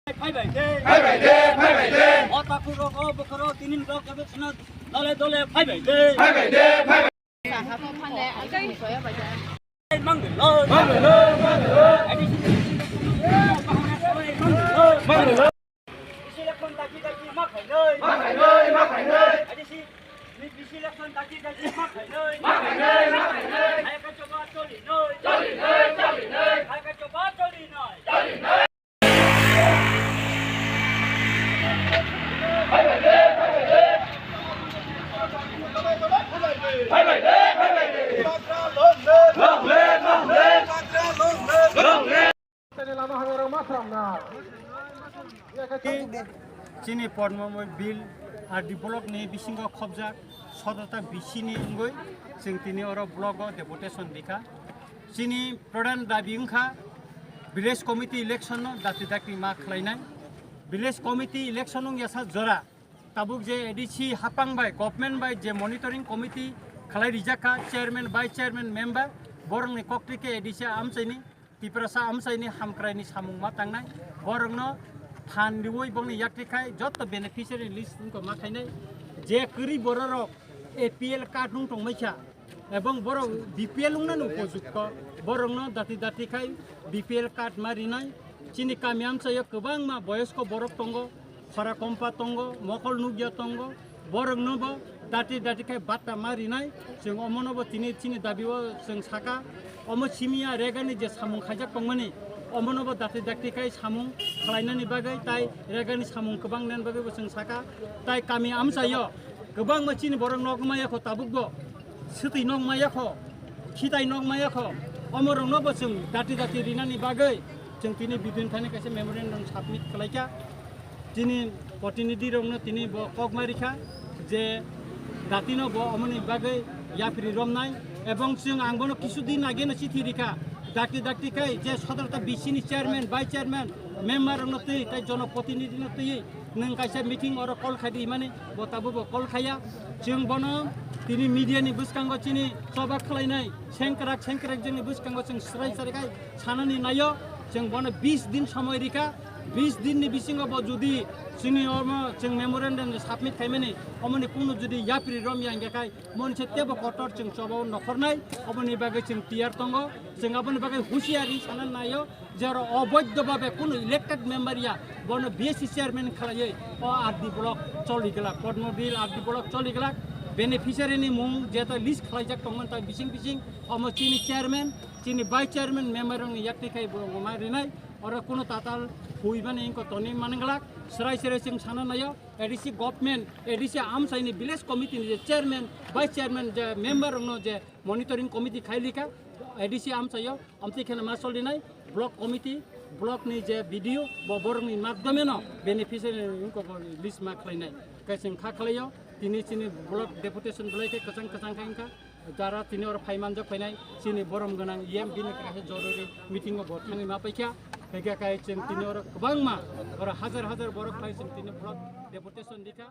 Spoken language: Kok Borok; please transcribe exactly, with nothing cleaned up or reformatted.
Phai bai de. Phai bai de, phai bai de. O takhuk rok, o bokhorok, tinin rok, kebe suna dole dole phai bai de. Phai bai de, phai bai de. Mang de lo. Mang de lo, mang de lo. Mang de lo. Bisi election daki daki ma khainai. Ma khainai, ma khainai. A D C, bisi election daki daki ma khainai. Ma khainai, ma khainai. Hai ka choba choli noi. Choli noi, choli noi. Hai ka choba choli noi. Choli noi. Hai bai de, hai bai de. Hai bai de, hai bai de. Long live, long live. Long live. Chini Padma Bill R D block ni bisingo khobjak sotota bisi ni wngwi chwng tini oro block o deputation rikha. Chini pradhan dabi wngkha village committee election no dati dati ma khlainai. Village committee election wngya sa jora tabuk je A D C hapang bai government bai je monitoring committee khlai rijak kha chairman, vice chairman, member borok ni koktwi khe A D C amchaini Tiprasa amchaini hamkraini samung ma tangnai, borokno phan riwi bongni yakti khai joto beneficiary list wngkha ma khainai, je kwrwi bororok A P L card nung tongmai kha, ebong borok B P L wngnani upojukto, borokno dati dati khai B P L card ma rinai. Chini kami amchaio kwbangma boyosko borok tongo, khora kompa tongo, mokol nukya tongo, borokno bo dati dati khai batta ma rinai. Chwng omono bo tini chini dabi o chwng saka, omo simiya regani je samung khaijak tongmani, omono bo dati dati khai samung khlainani bagwi tai regani samung kwbang nani bagwi bo chwng saka. Tai kami amchaio kwbangma chini borok nok maya kho tabuk bo, swtwi nok maya kho, khitai nok maya kho, omorokno bo chwng dati dati rinani bagwi chwng tini bidin thani kaisa memorandum submit khlaikha. Chini protinidhi rokno tini bo kok ma rikha je datino bo omoni bagwi yapri romnai, ebong chwng ang bono kisu din ageno chithi rikha, dakti dakti khai je sotorta B C ni chairman, vice chairman, member rokno twi tai jonoprotinidhi no twi nwng kaisa meeting oro call khai di himani bo tabuk bo call khaiya. Chwng bono tini media ni bwskango chini choba khlainai sengkrak sengkrak jengni bwskango chwng swrai swrai khai sanani naio. Chwng bono bis din somoi rikha, bis din ni bisingo bo judi chini omo chwng memorandum submit khaimani omoni kunu judi yapri romya hingkha khai monse tebo kotor chwng choba o nokhornai, oboni bagwi chwng tiyar tongo. Chwng aboni bagwi husiari sana naio, je oro oboidho babe kunu elected member ya bono B S C chairman khlaiwi o R D block choli glak, Padma Bill R D block choli glak, beneficiary ni mung jeta list khlaijak tongmani ta bising bising omo chini chairman, chini vice chairman member rokni yakti khai bo ma rinai, oro kunu tatal huimani wngkha toni mani glak. Swrai swrai chwng sana naio, A D C government, A D C amchaini village committee ni je chairman, vice chairman, je member rokno je monitoring committee khai likha, A D C amchaio, amtwi kheno ma solinai, block committee, block ni je B D O, bo borokni madhyome no beneficiary ni wngkha bo list ma khlainai. Khe chwng kha khlaio, tini chini block deputation belai khe kwchang kwchang khe wngkha. Jara tini oro phai manjak phainai, chini borom gwnang E M bini kaisa jorori meeting o bo thangwi ma paikha. Khe khe kai chwng tini oro kwbangma, oro hajar hajar borok phai chwng tini block deputation dikha.